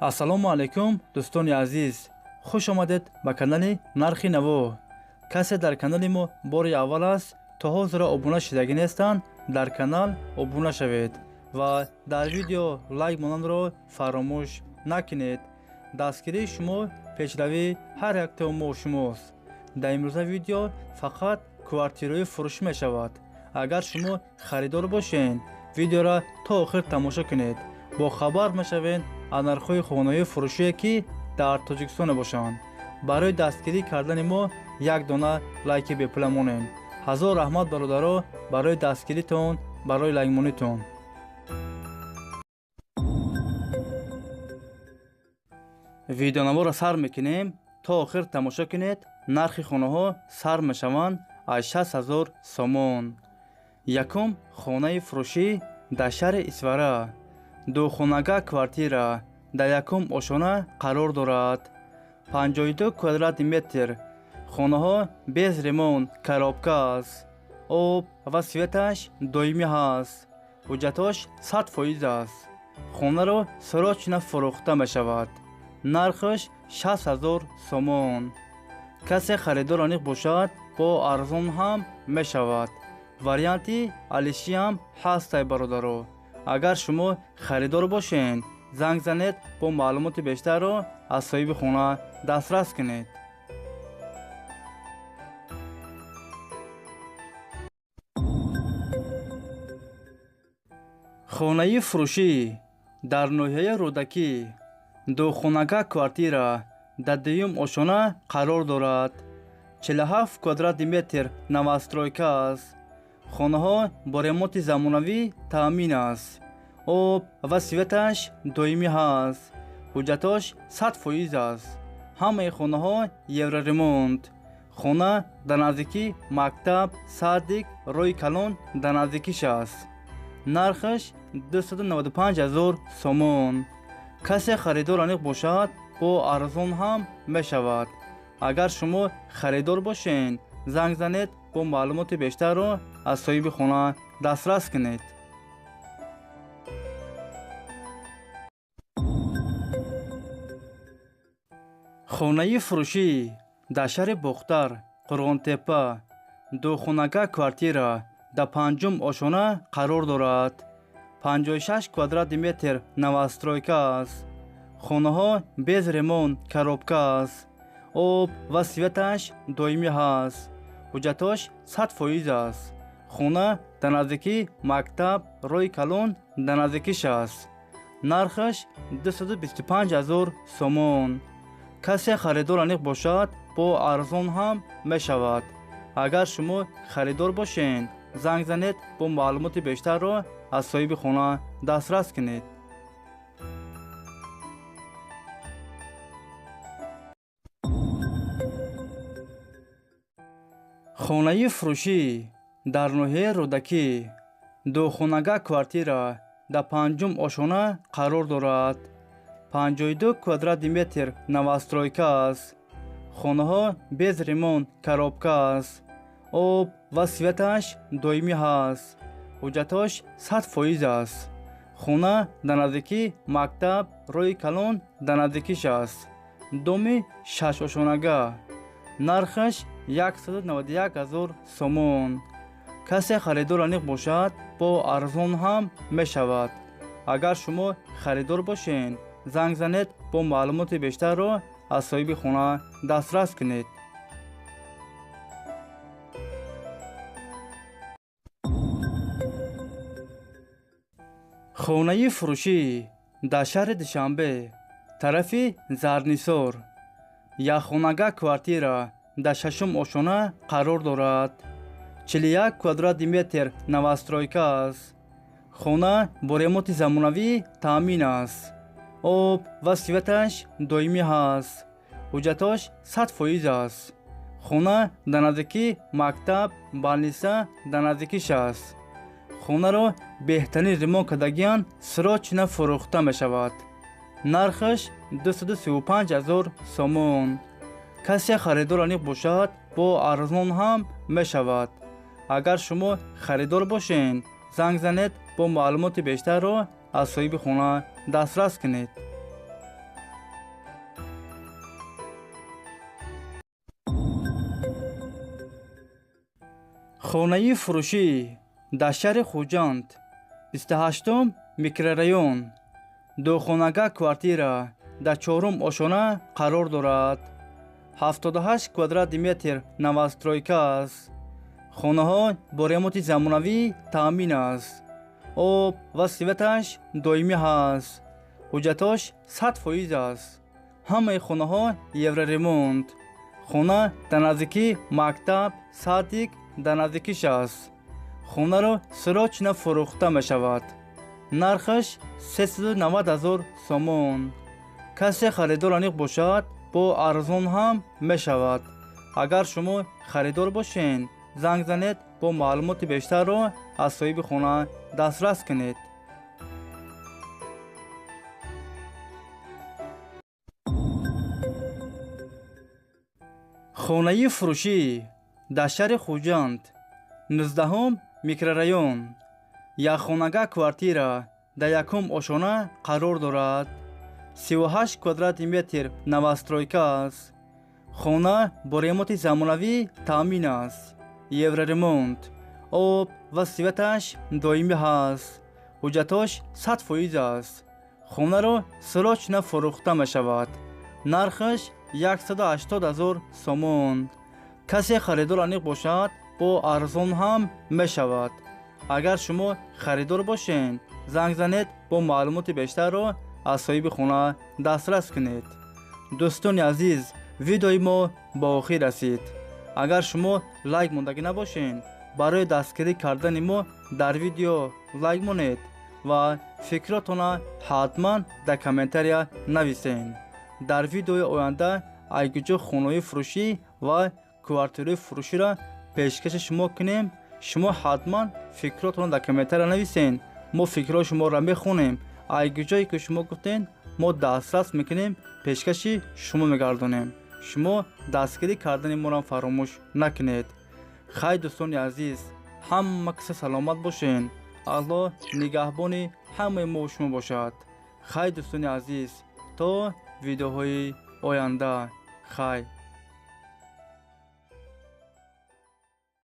Ассалому алайкум, дӯстони азиз, хуш омадед ба канали Нархи Наво. Касе дар канали мо бори аввал аст, то ҳозира обуна шудагӣ нестанд, дар канал обуна шавед ва дар видео лайк монанро фаромӯш накунед. Дастгирии шумо пешравии ҳар яктаи мо шумост. Дар имрӯза видео фақат квартираҳои фурӯшӣ мешавад. Агар шумо харидор бошед, видеоро то охир тамошо кунед, бохабар мешавед аз нархҳои хонаҳои фурӯшие, ки дар Тоҷикистон мебошанд. Барои дастгирӣ кардани мо як дона лайки бепула монем. Ҳазор раҳмат, бародаро, барои дастгиритон, барои лайкмонитон. Видеонаворо сар мекунем, то охир тамошо кунед. Нархи хонаҳо сар мешаванд аз 60 000 сомон. Якум хонаи фурӯшӣ дар шаҳри Исфара, духонага квартира дар якум ошона қарор дорад, 52 квадрати метр. Хонаҳо без ремонт, коробка аст, об ва светаш доимӣ ҳаст, ҳуҷҷатҳош 100% аст. Хонаро срочно фурӯхта мешавад. Нархаш 60 000 сомон. Касе харидор аниқ бошад, бо арзон ҳам мешавад, варианти алишиам ҳастай. Бародаро, агар шумо харидор бошед, занг занед, бо маълумоти бештарро аз соҳиби хона дастрас кунед. Хонаи фурӯшӣ дар ноҳияи Рӯдакӣ, духонага квартира дар дуюм ошона қарор дорад, 47 квадрати метр, новостройка аст. Хонаҳо бо ремонти замонавӣ таъмин аст, об ва светаш доимӣ ҳаст, ҳуҷҷатҳош 100% аст. Ҳамаи хонаҳо евроремонт. Хона дар наздикӣ мактаб, садик, роҳи калон дар наздикиш аст. Нархаш 295 000 сомон. Касе харидор аниқ бошад, бо арзон ҳам мешавад. Агар шумо харидор бошед, занг занед, бо маълумоти бештарро аз соҳиби хона дастрас кунед. Хонаи фурӯшӣ дар шаҳри Бохтар, Қурғонтеппа, духонага квартира дар панҷум ошона қарор дорад, 56 квадрати метр, новостройка аст. Хонаҳо без ремонт, коробка аст, об ва светаш доимӣ ҳаст, ҳуҷҷатҳош 100% аст. Хона дар наздикӣ мактаб, роҳи калон дар наздикиш аст. Нархаш 225 000 сомон. Касе харидор аниқ бошад, бо арзон ҳам мешавад. Агар шумо харидор бошед, занг занед, бо маълумоти бештарро аз соҳиби хона дастрас кунед. Хонаи фурӯшӣ дар ноҳияи Рӯдакӣ, духонага квартира дар панҷум ошона қарор дорад, 52 квадрати метр, новостройка аст. Хонаҳо без ремонт, коробка аст, об ва светаш доимӣ ҳаст, ҳуҷҷатҳош 100% аст. Хона дар наздикӣ мактаб, роҳи калон дар наздикиш аст. Доми шашошонага. Нархаш 191 000 сомон. Касе харидор аниқ бошад, бо арзон ҳам мешавад. Агар шумо харидор бошед, занг занед, бо маълумоти бештарро аз соҳиби хона дастрас кунед. Хонаи фурӯшӣ дар шаҳри Душанбе, тарафи Зарнисор, якхонага квартира дар шашум ошона қарор дорад, 41 квадрати метр, новостройка аст. Хона бо ремонти замонавӣ таъмин аст, об ва светаш доимӣ ҳаст, ҳуҷҷатҳош 100% аст. Хона дар наздикӣ мактаб, больница дар наздикиш аст. Хонаро беҳтарин ремонт кардагиан, срочно фурӯхта мешавад. Нархаш 235 000 сомон. Касе харидор аниқ бошад, бо арзон ҳам мешавад. Агар шумо харидор бошед, занг занед, бо маълумоти бештарро аз соҳиби хона дастрас кунед. Хонаи фурӯшӣ дар шаҳри Хуҷанд, 28 микрорайон, духонага квартира дар чорум ошона қарор дорад. 78 квадрати метр новостройка аст. Хонаҳо бо ремонти замонавӣ таъмин аст. Об ва светаш доимӣ ҳаст. Ҳуҷҷатош 100% аст. Ҳамаи хонаҳо евроремонт. Хона дар наздикии мактаб, садик дар наздикиш аст. Хонаро срочно фурӯхта мешавад. Нархаш 390 000 сомон. Касе харидор аниқ бошад, бо арзон ҳам мешавад. Агар шумо харидор бошед, занг занед, бо маълумоти бештарро аз соҳиби хона дастрас кунед. Хонаи фурӯшӣ дар шаҳри Хуҷанд, 19 микрорайон, якхонага квартира дар якум ошона қарор дорад. 38 квадрати метр новостройка аст. Хона бо ремонти замонавӣ таъмин аст. Евроремонт. Об ва светаш доимӣ ҳаст. Ҳуҷҷатош 100% аст. Хонаро срочно фурӯхта мешавад. Нархаш 180 000 сомон. Касе харидор аниқ бошад, бо арзон ҳам мешавад. Агар шумо харидор бошед, занг занед, бо маълумоти бештарро аз соҳиби хона дастрас кунед. Дӯстони азиз, видеои мо ба охир расид. Агар шумо лайк мондагӣ набошед, барои дастгирӣ кардани мо дар видео лайк монед ва фикротонро ҳатман дар комментария нависед. Дар видеои оянда айгуҷо хонаҳои фурӯшӣ ва квартираҳои фурӯширо пешкаши шумо кунем, шумо ҳатман фикротонро дар комментария нависед. Мо фикрҳои шуморо мехонем. Айгуҷое ки шумо гуфтед, мо дастрас мекунем, пешкаши шумо мегардонем. Шумо дастгирӣ кардани моро фаромӯш накунед. Хай дӯстони азиз, ҳама киса саломат бошед. Аллоҳ нигаҳбони ҳамаи мо шумо бошад. Хай дӯстони азиз, то видеоҳои оянда. Хай.